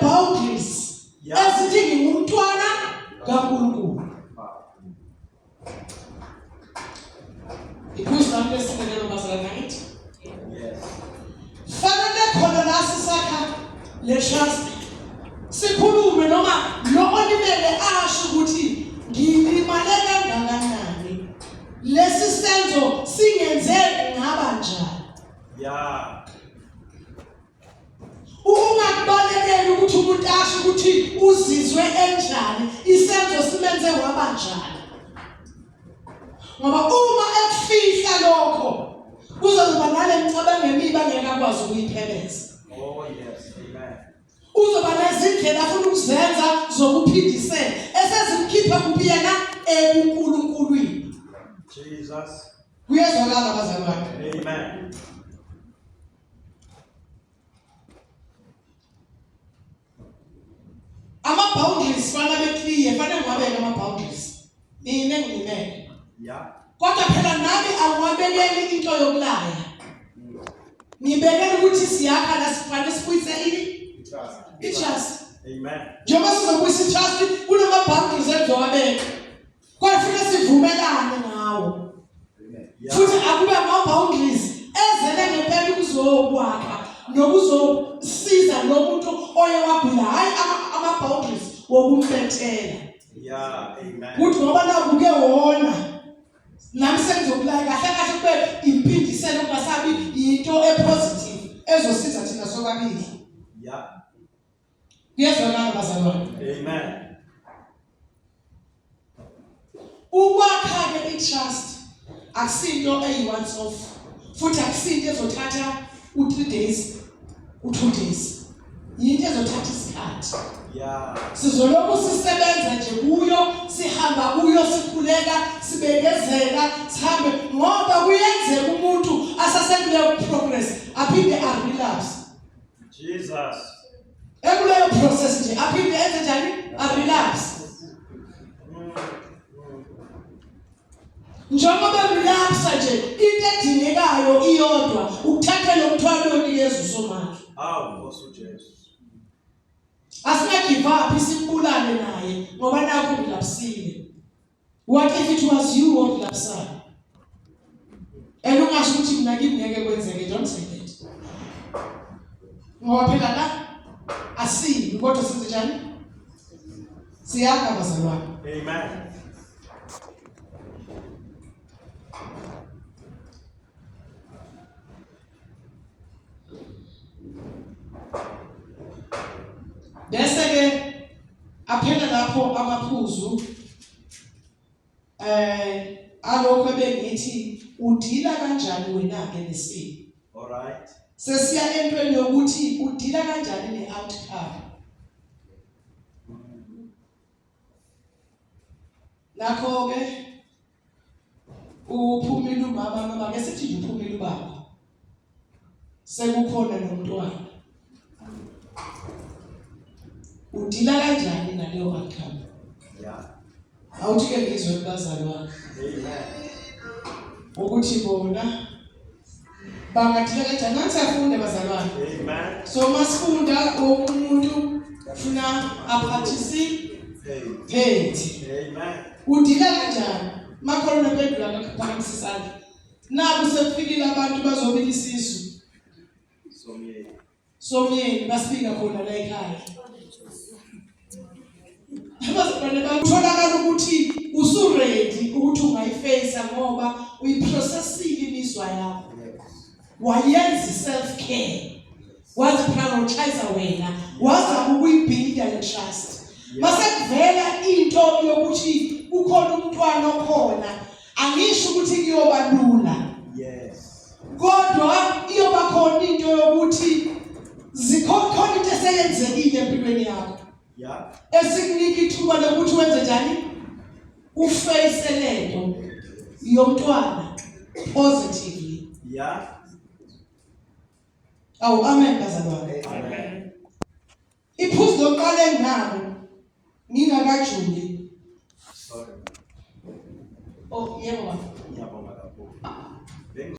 boundaries ezithi ngingumntwana kaNkulunkulu. Iphuzu lami lesine lelo bazalwane angithi? Yes. Fanele khona la sisakha le trust sikhulume noma lo olimele asho ukuthi ngilimale kangakanani lesi senzo singenze ngaba njani. Yeah. Ungakubalekeli ukuthi umuntu asho ukuthi uzizwe enjani, isenzo simenze waba njani. Ngoba uma ekufihla lokho kuzoba nale micabango emibi angeke akwazi ukuyipheleza. Oh yes, amen. Uzoba nezindlela afuna ukuzenza zokuphindisela esezimkhipha kuphi yena ebuNkulunkulwini. Jesus. Kuyezwakala bazalwane. Amen. Ama boundaries fana be clear, fanele ngiwabeke ama boundaries. Mina ngilimele. Yeah. Kodwa phela nami angiwabekeli into yokulaya. Ngibekela ukuthi siyakha la sifanele sibuyise ini? I-trust. I-trust. Amen. Njengoba sizobuyisa i-trust kunama boundaries engizowabeka. Kodwa fike sivumelane ngawo. Futhi akube ama-boundaries ezele ngempela ukuzokwakha nokuzosiza lo muntu oye wagula, hhayi ama-boundaries wokumbethela. Yeah, amen. Kuthi ngoba nakuke wona nami sengizokulaya kahle kahle kube impindiselo kungasabi yinto epositive ezosiza thina sobabili. Yeah. Kuyezwakala bazalwane. Amen. Ukwakha-ke i-trust akusinto eyi-once off futhi akusinto ezothatha u-3 days u-2 days yinto ezothatha isikhathi Yeah. Sizolokhu sisebenza nje kuyo, sihamba kuyo, sikhuleka, sibekezela, sihambe ngoba kuyenzeka umuntu asasekuleyo progress aphinde a-relapse. Jesus. Ekuleyo process nje aphinde enze njani? A-relapse. Njengoba relapse nje into edingekayo iyodwa ukuthatha lo mthwalo onikeza uSomandla. Awu Nkosi uJesu. Asinga give up simbulale naye ngoba nakho relapsile. What if it was you who relapsayo? And ungasho ukuthi mina kimi ngeke kwenzeke, don't say that. Ngoba phela la asibi kodwa senze njani? Siyakha bazalwane. Amen. Bese ke aphela lapho amaphuzu eh alokho ebengithi udila kanjani wena ke nesimo. All right. Sesiya entweni yokuthi udila kanjani ne-outcome. Nakho ke uphumile umama noma ke sithi nje uphumile ubaba sekukhona nomntwana udila kanjani naleyo outcome yeah awuthi ke ngizwe kubazalwane amen ukuthi bona bangathila kanjani nathi afunde bazalwane amen so masifunda wonke umuntu funa aparticipate amen udila kanjani makhona unempendula ngakuphakamisa isandla naku sekufikile abantu bazobika isisu somyeni somyeni basifika khona la ekhaya abazalwane batholakala ukuthi usuready ukuthi ungayifeyisa ngoba uyiprocessile imizwa yakho wayenza i-self care waziprioritize wena wazama ukuyibhilida le trust mase kuvela into yokuthi kukhona umntwana okhona angisho ukuthi kuyoba lula yes kodwa iyoba khona into yokuthi zikhona into eseyenzekile empilweni yakho yeah esikunika ithuba lokuthi wenze njani uface lento yomntwana positively yeah awu amen bazalwane amen Iphuzu lokuqala enginalo ngingakajuli. Sorry. Oh yebo baba. Ngiyabonga.